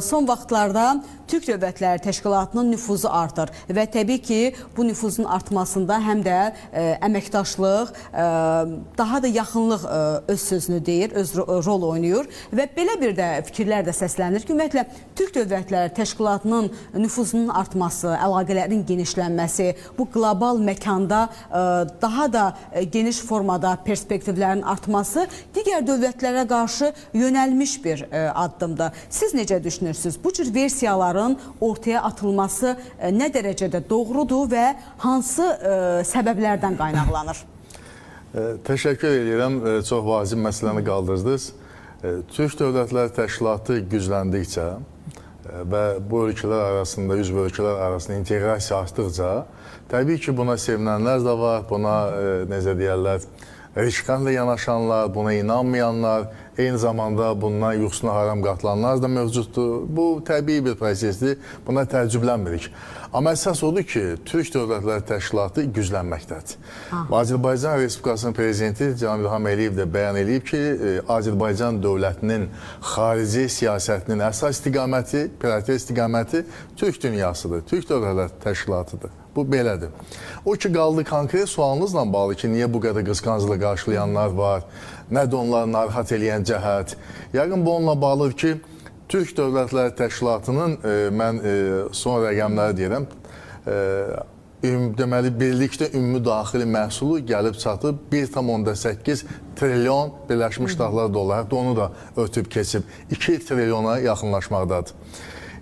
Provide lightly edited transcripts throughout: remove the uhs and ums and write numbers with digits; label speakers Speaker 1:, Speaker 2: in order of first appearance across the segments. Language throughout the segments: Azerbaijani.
Speaker 1: Son vaxtlarda Türk Dövlətləri Təşkilatının nüfuzu artır və təbii ki, bu nüfuzun artmasında həm də əməkdaşlıq, daha da yaxınlıq öz sözünü deyir, öz rol oynayır və belə bir də fikirlər də səslənir ki, ümumiyyətlə Türk Dövlətləri Təşkilatının nüfuzunun artması, əlaqələrin genişlənməsi, bu qlobal məkanda daha da geniş formada perspektivlərin artması digər dövlətlərə qarşı yönəlmiş bir addımdır. Siz necə düşünürsünüz? Bu cür versiyaların ortaya atılması nə dərəcədə doğrudur və hansı səbəblərdən qaynaqlanır?
Speaker 2: Təşəkkür edirəm. Çox vacib məsələni qaldırdınız. Türk Dövlətləri Təşkilatı gücləndikcə və bu ölkələr arasında, üzv ölkələr arasında inteqrasiya artdıqca, təbii ki, buna sevinənlər də var, buna necə deyərlər, riskantla yanaşanlar, buna inanmayanlar, eyni zamanda bundan yuxusuna haram qatılanlar da mövcuddur. Bu təbii bir prosesdir, buna təəccüblənmirik. Amma əsas odur ki, Türk Dövlətləri Təşkilatı güclənməkdədir. Azərbaycan Respublikasının prezidenti cənab İlham Əliyev də bəyan eləyib ki, Azərbaycan dövlətinin xarici siyasətinin əsas istiqaməti, prioritet istiqaməti Türk dünyasıdır, Türk Dövlətləri Təşkilatıdır. Bu belədir. O ki, qaldı konkret sualınızla bağlı ki, niyə bu qədər qısqancla qarşılayanlar var, nədir onları narahat eləyən cəhət? Yəqin bu onunla bağlıdır ki, Türk Dövlətləri Təşkilatının, mən son rəqəmləri deyirəm, deməli, birlikdə ümumi daxili məhsulu gəlib çatıb 1,8 trilyon Birləşmiş Ştatlar dolları, hətta onu da ötüb keçib 2 trilyona yaxınlaşmaqdadır.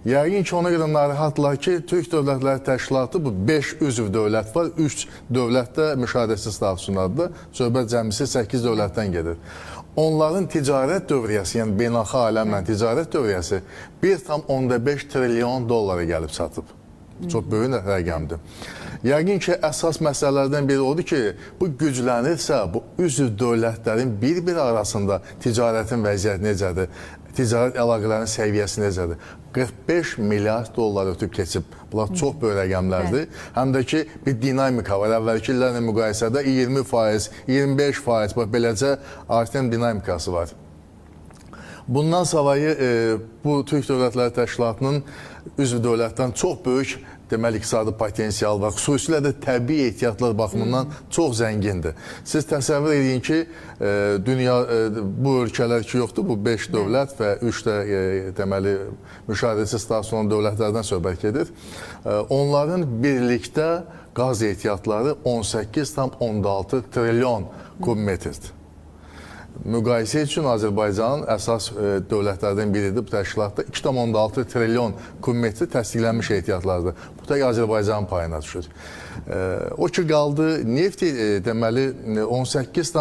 Speaker 2: Yəqin ki, ona görə narahatdırlar ki, Türk Dövlətləri Təşkilatı bu 5 üzv dövlət var, 3 dövlət də müşahidəçi statusundadır. Söhbət cəmisi 8 dövlətdən gedir. Onların ticarət dövriyyəsi, yəni beynəlxalq aləmlə ticarət dövriyyəsi 1,5 trilyon dollara gəlib çatıb. Çox böyük rəqəmdir. Yəqin ki, əsas məsələlərdən biri odur ki, bu güclənirsə, bu üzv dövlətlərin bir-biri arasında ticarətin vəziyyəti necədir, ticarət əlaqələrinin səviyyəsi necədir? 45 milyard dollar ötüb keçib. Bunlar çox böyük rəqəmlərdir. Həm də ki, bir dinamika var. Əvvəlki illərlə müqayisədə 20%, 25%, bax beləcə artan dinamikası var. Bundan savayı bu Türk Dövlətləri Təşkilatının üzv dövlətdən çox böyük deməli iqtisadi potensial var. Xüsusilə də təbii ehtiyatlar baxımından çox zəngindir. Siz təsəvvür edin ki, dünya bu ölkələr ki yoxdur, bu 5 dövlət və 3 də deməli müşahidəçi statusu olan dövlətlərdən söhbət gedir. Onların birlikdə qaz ehtiyatları 18,6 trilyon kubmetrdir. Müqayisə üçün Azərbaycanın əsas dövlətlərdən biridir bu təşkilatda 2,6 trilyon kubmetri təsdiqlənmiş ehtiyatlardır. Bu tək Azərbaycanın payına düşür. O ki qaldı neft deməli 18,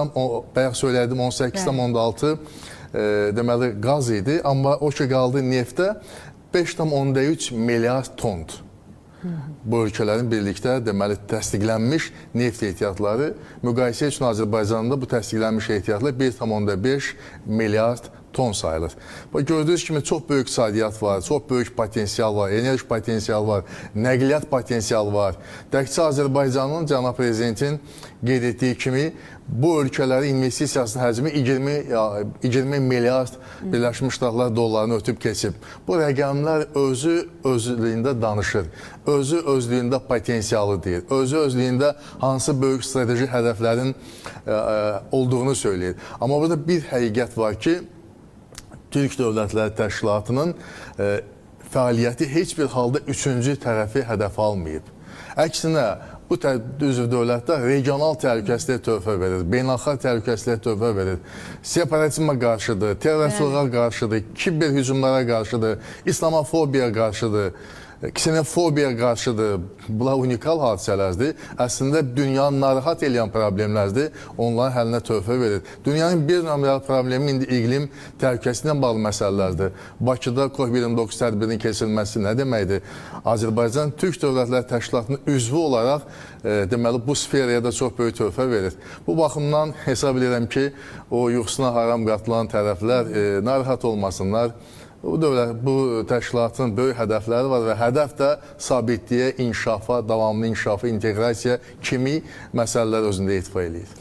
Speaker 2: bayaq söylədim 18,6 deməli qaz idi, amma o ki qaldı neftdə 5,3 milyard tondur. Bu ölkələrin birlikdə deməli təsdiqlənmiş neft ehtiyatları müqayisə üçün Azərbaycanda bu təsdiqlənmiş ehtiyatlar 1,5 milyard ton sayılır. Bax, gördüyünüz kimi çox böyük iqtisadiyyat var, çox böyük potensial var, enerji potensialı var, nəqliyyat potensialı var. Təkcə Azərbaycanın cənab prezidentin qeyd etdiyi kimi bu ölkələrin investisiyasının həcmi 20 milyard Birləşmiş Ştatlar dollarını ötüb keçib. Bu rəqəmlər özü özlüyündə danışır. Özü özlüyündə potensialı deyir. Özü özlüyündə hansı böyük strateji hədəflərin olduğunu söyləyir. Amma burada bir həqiqət var ki, Türk Dövlətləri Təşkilatının fəaliyyəti heç bir halda üçüncü tərəfi hədəf almayıb. Əksinə, bu üzv dövlətlər regional təhlükəsizliyə töhfə verir, beynəlxalq təhlükəsizliyə töhfə verir, separatizmə qarşıdır, terrorçuluğa qarşıdır, kiber hücumlara qarşıdır, İslamofobiyaya qarşıdır, ksenofobiyaya qarşıdır. Bunlar unikal hadisələrdir. Əslində dünyanı narahat eləyən problemlərdir. Onların həllinə töhfə verir. Dünyanın bir nömrəli problemi indi iqlim təhlükəsi ilə bağlı məsələlərdir. Bakıda COP29 tədbirinin keçirilməsi nə deməkdir? Azərbaycan Türk Dövlətləri Təşkilatının üzvü olaraq deməli bu sferaya da çox böyük töhfə verir. Bu baxımdan hesab edirəm ki, o yuxusuna haram qatılan tərəflər narahat olmasınlar. Bu dövlət, bu təşkilatın böyük hədəfləri var və hədəf də sabitliyə, inkişafa, davamlı inkişafa, inteqrasiya kimi məsələlər özündə etifa eləyir.